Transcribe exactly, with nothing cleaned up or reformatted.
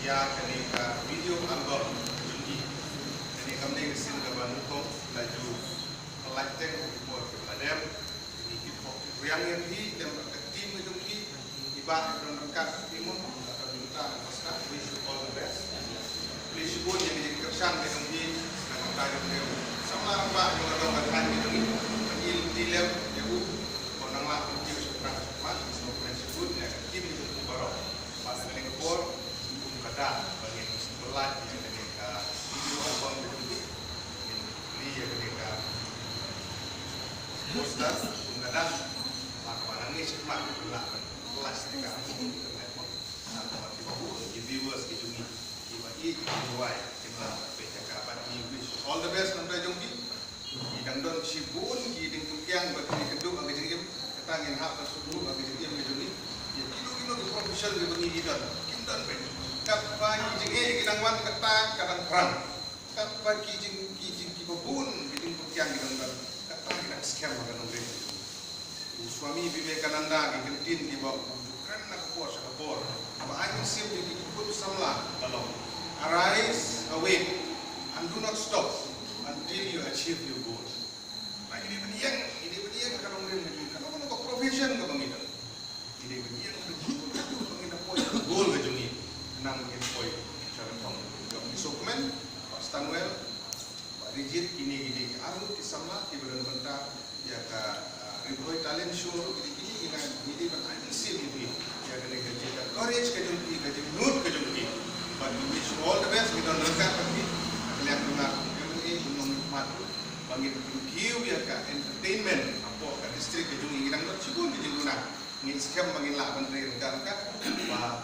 Ïa kane ka video album jong ngi. Kane kam dei ka sien kaba nyngkong, la ju pynlait teng ha ki por kiba la dep. Ngi kit pok kit riang ïa phi, lem bad ka team ka jong phi. I Bah i don ryngkat ha phi mo, la don mynta ha Costa, wish you all the best. Plie shibun ïa ka jingkyrshan ka jong phi na ka bynta jong u samla rangbah jong ka dong ka thaiñ ka jong ngi. Pynïaid lynti lem ïa u, ko nang lah ban kiew shaphrang shakhmat, sngewbha shibun ïa ka team ka jong phi baroh. Bad ha kane ka por kum ka dak ba ngin pynlait ïa kane ka video album ka jong phi. Ngin plie ïa kane ka poster kum ka dak ba ka ba nang ïa shakhmat kum lah ban plastik ka kum ka dak. Nang ba ki ba ki viewers ki jong ngi kiba ïeit kiba duwai kin lah ban peit ïa ka. Bad ngi wish all the best na ka bynta jong phi. Ngi dang don shibun ki diengpyngkiang ba ki kynduh ha ka jingim. Kata ngin hap ban sngewthuh ha ka jingim ka jong ngi. Ïa kino kino ki profession kiba ngi don, kim don beit. Katba ki jingeh ki dang wan, kata ka dang khrang. Katba ki jing, ki jing kiba bun ki diengpyngkiang ki dang don, kata ki dang skhem ha ka nongrim. U Swami Vivekananda ki kyntien kiba u ju kren na ka por sha ka por, ba ai mynsiem ïa ki khun samla ba long: Arise, awake, and do not stop until you achieve your goal. Ba ngi dei ban ïeng, ngi dei ban ïeng ha ka nongrim ka jong ngi, kano kano ka profession kaba ngi don. Ngi dei ban ïeng ha ka jingkyrkhu ba ngin da poi ha ka goal ka jong ngi. Nang ba ngin poi sha ka thong. Jong ngi sngewkmen, Bah Stanwell, Bah Rijit, kine ki dei ki arngut ki samla kiba don bynta ïa ka, ah, Ri Bhoi Talent Show ruh, kine kine ki nang, ngi dei ban ai mynsiem ïa phi ïa kane ka jingcourage ka jong phi, ka jingngeit ka jong phi. But we wish you all the best. Ngi don ryngkat bad phi ha ka liang jong nga kum M L A, kum nongmihkhmat ruh, ba ngin pynkiew ïa ka entertainment hapoh ka district ka jong ngi. Ngi dang don shibun ka jingduna. Ngi skhem ba ngin lah ban trei ryngkat ryngkat. Ba